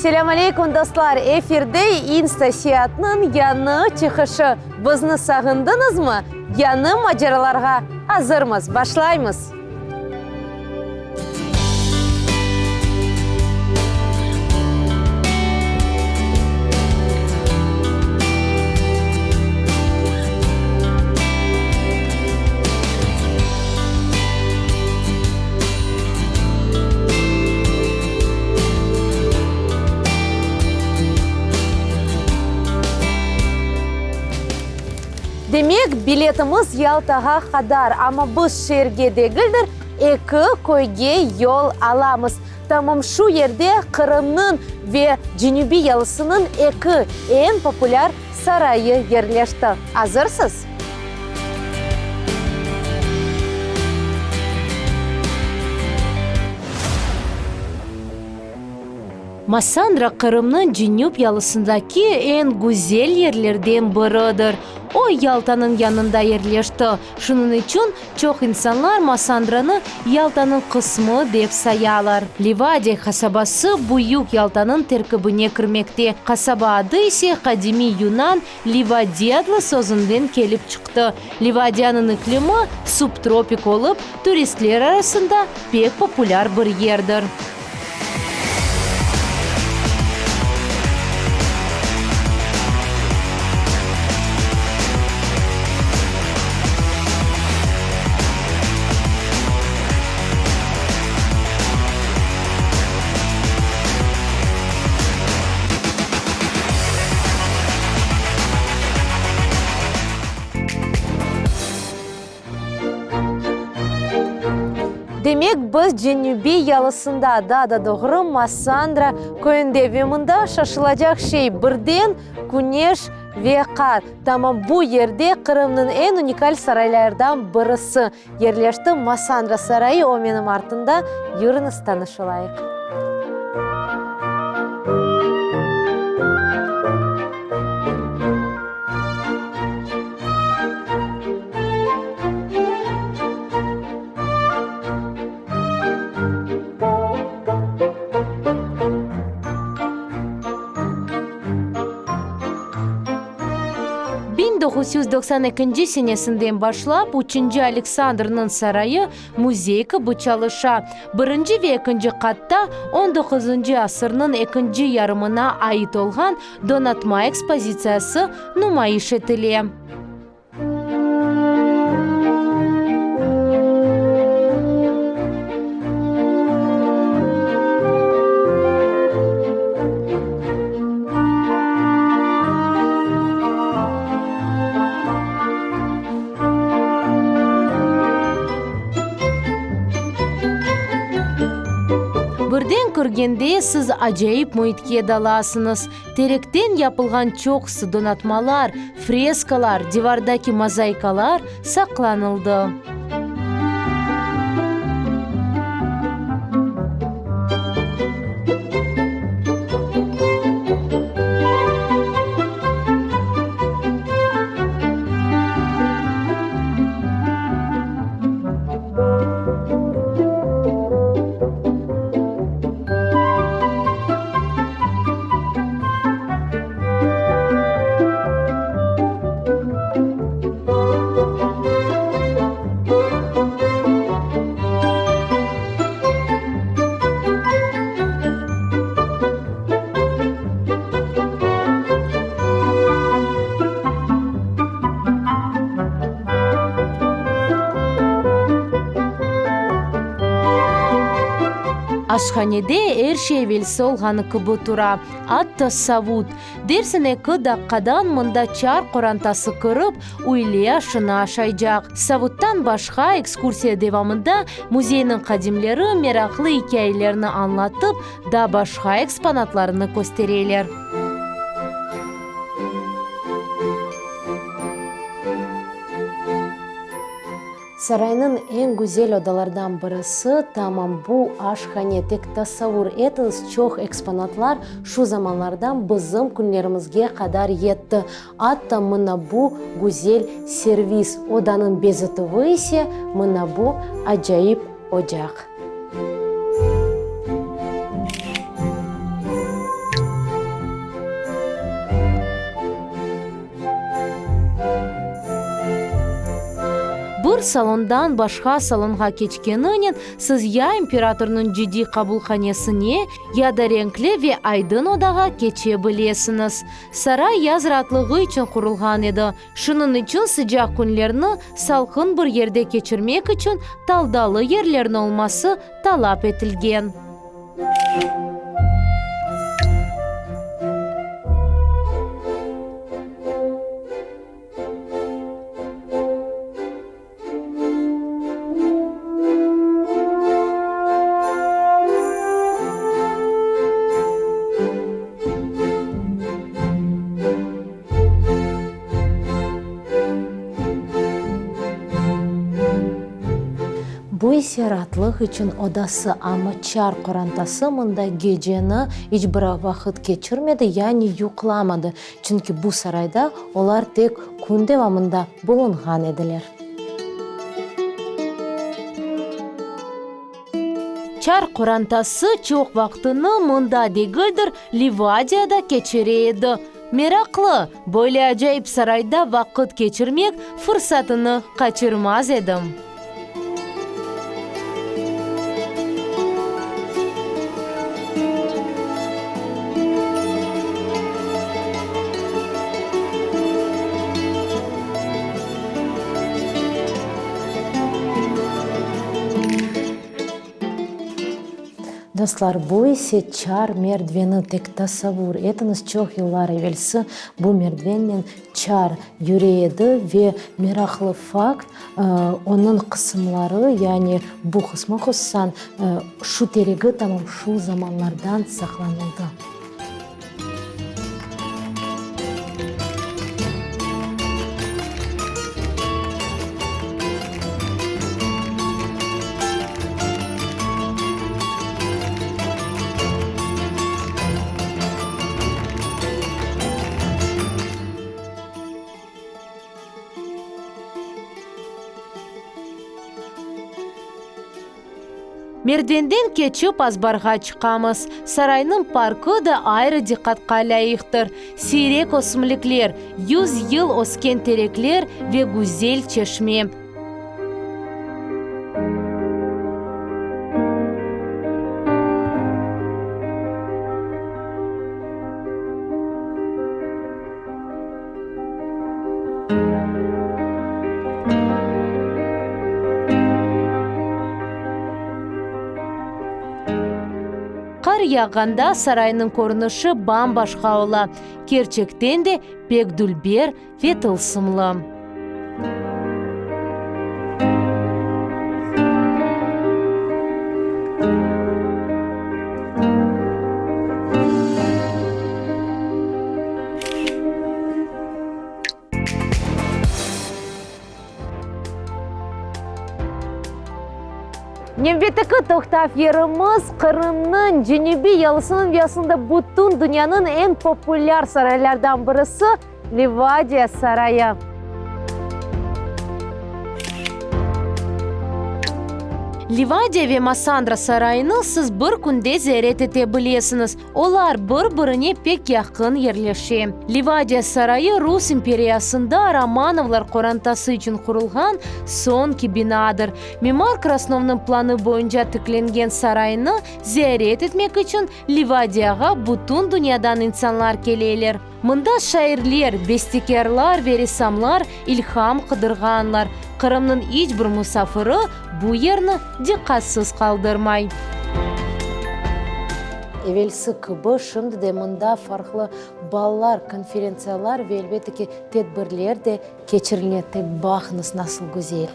Selâm aleyküm, dostlar! Efirde İnsta seyaatnıñ yañı çıqışı. Bizni sağındıñızmı? Yañı maceralarğa azırmız! Başlaymız! Demek, biletimiz Yaltağa qadar, amma biz şeerge degildir, eki köyge yol alamız. Tamam şu yerde Qırımnıñ ve Cenübiy yalısınıñ eki eñ populâr sarayı yerleşti. Azırsız? Massandra Qırımnıñ cenüp yalısındaki eñ güzel yerlerden biridir. O, Yaltanıñ yanında yerleşti, şunıñ içün çoq insanlar Massandranı Yaltanıñ qısmı dep sayalar. Livadiya qasabası Büyük Yaltanıñ terkibine kirmekte, qasaba adı ise qadimiy yunan Livadiya adlı sözünden kelip çıqtı. Livadiyanıñ iklimi subtropik olıp, turistler arasında pek populâr bir yerdir. Demek, biz Cenübiy yalısında, daa da doğru Massandra köyünde ve mında şaşılacaq şey, birden küneş ve qar. Tamam bu yerde Qırımnıñ eñ unikal saraylardan birisi yerleşti, Massandra sarayı, o menim artımda, yürüñiz tanış olayıq. 1992 senesinden başlap Üçünci Aleksandrnıñ sarayı müzey kibi çalışa. Birinci ve ekinci qatta on doquzıncı asırnıñ ekinci yarımına ait olğan donatma ekspozitsiyası numayış etile. Birden kirgende siz acayip müitke dalasıñız. Terekten yapılğan çoqusı donatmalar, freskalar, divardaki mozaikalar saqlanıldı. Aşhanede er şey evelsi olğanı kibi tura, atta savut. Dersiñ eki daqqadan mında çar qorantası kirip, üyle aşını aşaycaq. Savuttan başqa, ekskursiya devamında müzeyniñ qadimleri meraqlı ikâyelerni añlatıp, daa başqa eksponatlarnı köstereler. Saraynıñ eñ güzel odalardan birisi tamam bu aşhane. Tek tasavvur etiñiz, çoq eksponatlar şu zamanlardan bizim künlerimizge qadar yetti. Atta mına bu güzel servis, odanıñ bezetüvi ise mına bu acayip ocaq. salondan başqa salonğa keçkeninen siz ya imperatornıñ ciddiy qabulhanesine, ya da renkli ve aydın odağa keçe bilesiñiz. Saray yaz raatlığı içün qurulğan edi, şunıñ içün sıcaq künlerni salqın bir yerde keçirmek içün taldalı yerlerniñ olması talap etilgen. Bu ise raatlıq içün odası, amma çar qorantası mında geceni iç bir vaqıt keçirmedi, yani yuqlamadı, çünki bu sarayda olar tek kün devamında bulunğan ediler. Çar qorantası çoq vaqtını mında degildir, Livadiyada keçire edi. Meraqlı, böyle acayip sarayda vaqıt keçirmek fırsatını qaçırmaz edim. Dostlar, bu ise çar merdiveni, tek tasavvur etiñiz, çoq yıllar evelsi bu merdivennen çar yüre edi ve meraqlı fakt, onıñ qısımları, yani bu qısmı hususan, şu teregi tamam şu zamanlardan saqlanıldı. Merdivenden keçip azbarğa çıqamız. Saraynıñ parkı da ayrı diqqatqa lâyıqtır. Siyrek ösümlikler, yüz yıl ösken terekler ve güzel çeşme. Qar yağğanda saraynıñ körünişi bam-başqa ola, kerçekten de pek dülber ve tılsımlı. Nevbetteki toqtav yerimiz, Qırımnıñ cenübiy yalısınıñ ve aslında bütün dünyanıñ eñ populâr saraylardan birisi, Livadiya sarayı. Livadiya ve Massandra sarayını siz bir künde ziyaret ete bilesiñiz. Olar bir-birine pek yaqın yerleşe. Livadiya sarayı Rus imperiyasında Romanovlar qorantası içün qurulğan soñki binadır. Mimar Krasnovnıñ planı boyunca tiklengen saraynı ziyaret etmek içün Livadiyağa bütün dünyadan insanlar keleler. Mında şairler, bestekârlar ve ressamlar ilham qıdırğanlar. Qırımnıñ iç bir musafiri bu yerni diqqatsız qaldırmay. Evelsi kibi, şimdi de mında farqlı ballar, konferentsiyalar ve, elbette ki, tedbirler de keçirile. Tek baqıñız, nasıl güzel!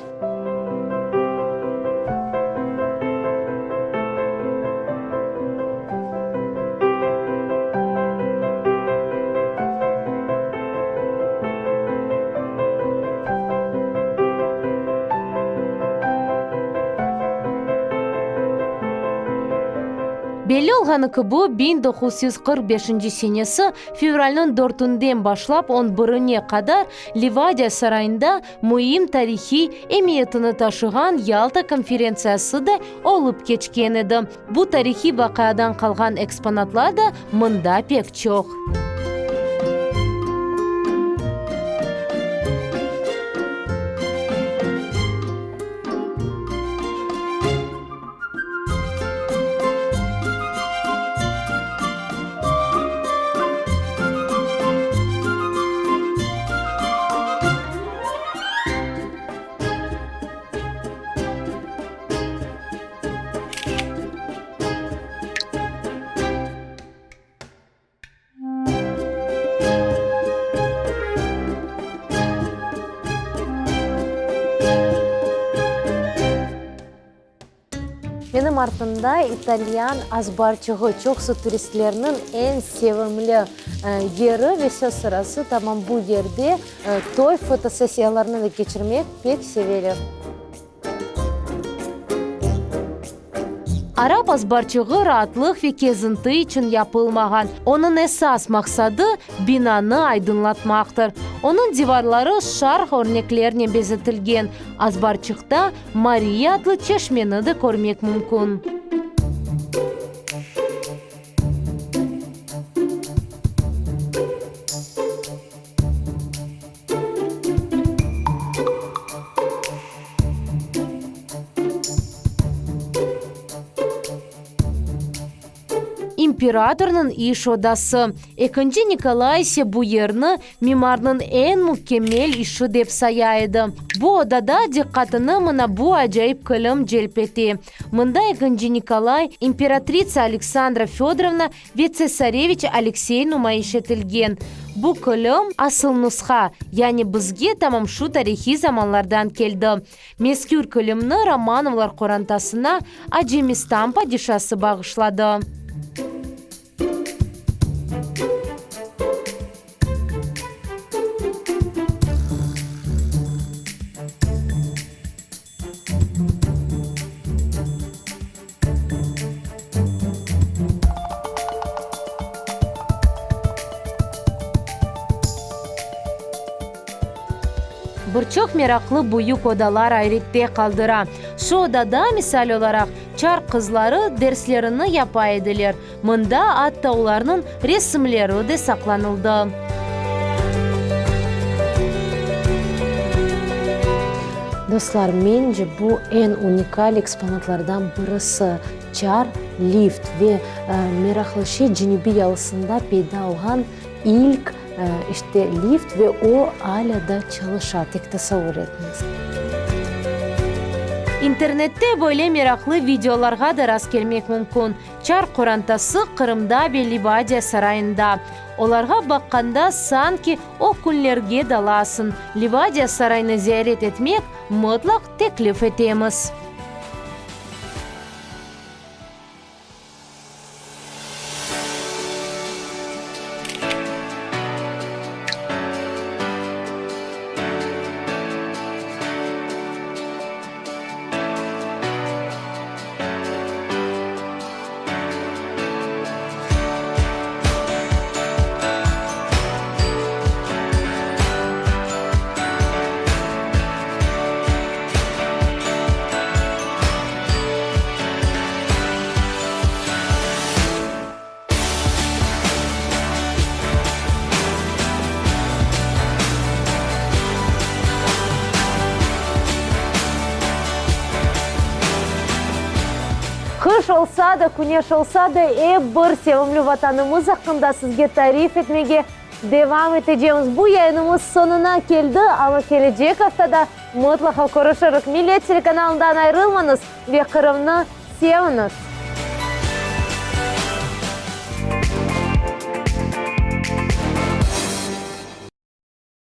Belli olğanı kibi, 1945 senesi fevralniñ dörtünden başlap on birine qadar Livadiya sarayında müim tarihiy emiyetini taşığan Yalta konferentsiyası da olıp keçken edi. Bu tarihiy vaqiadan qalğan eksponatlar da mında pek çoq. artında italyan azbarçığı, çoqusı turistlerniñ eñ sevimli yeri ve söz sırası tamam bu yerde toy fotosessiyalarını da keçirmek pek seveler. Arap azbarçığı raatlıq ve kezinti içün yapılmağan. Onıñ esas maqsadı, binanı aydınlatmaqtır. Onıñ divarları şarq örneklernen bezetilgen. Azbarçıqta Mariya adlı çeşmeni de körmek mümkün. İmperatornıñ iş odası. Ekinci Nikolay ise bu yerni mimarnıñ eñ mükemmel işi dep saya edi. Bu odada diqqatını mına bu acayip kilim celp ete. Mında Ekinci Nikolay, imperatritsa Aleksandra Födorovna ve tsesareviç Aleksey numayış etilgen. Bu kilim, asıl nusha, yani bizge tamam şu tarihiy zamanlardan keldi. Mezkür kilimni Romanovlar qorantasına Acemistan padişası bağışladı. Bir çoq meraqlı büyük odalar ayrette qaldıra. Şu odada, misal olaraq, çar qızları derslerini yapa ediler, mında atta olarnıñ resimleri de saqlanıldı. Dostlar, mence, bu eñ unikal eksponatlardan birisi, çar lift ve meraqlı şey, Cenübiy yalısında peyda olğan ilk, işte, lift ve o alâ da çalışa, tek tasavvur etiñiz. İnternette böyle meraqlı videolarğa da rastkelmek mümkün. Çar qorantası Qırımda ve Livadiya sarayında. Olarğa baqqanda, sanki o künlerge dalasıñ. Livadiya sarayını ziyaret etmek mıtlaq teklif etemiz. Qış olsa da, küneş olsa da, ep bir sevimli Vatanımız aqqında sizge tarif etmege devam etecemiz. Bu yayınımız soñuna keldi, amma kelecek aftada mıtlaqa körüşirik. Millet telekanalından ayrılmañız ve Qırımnı seviñiz!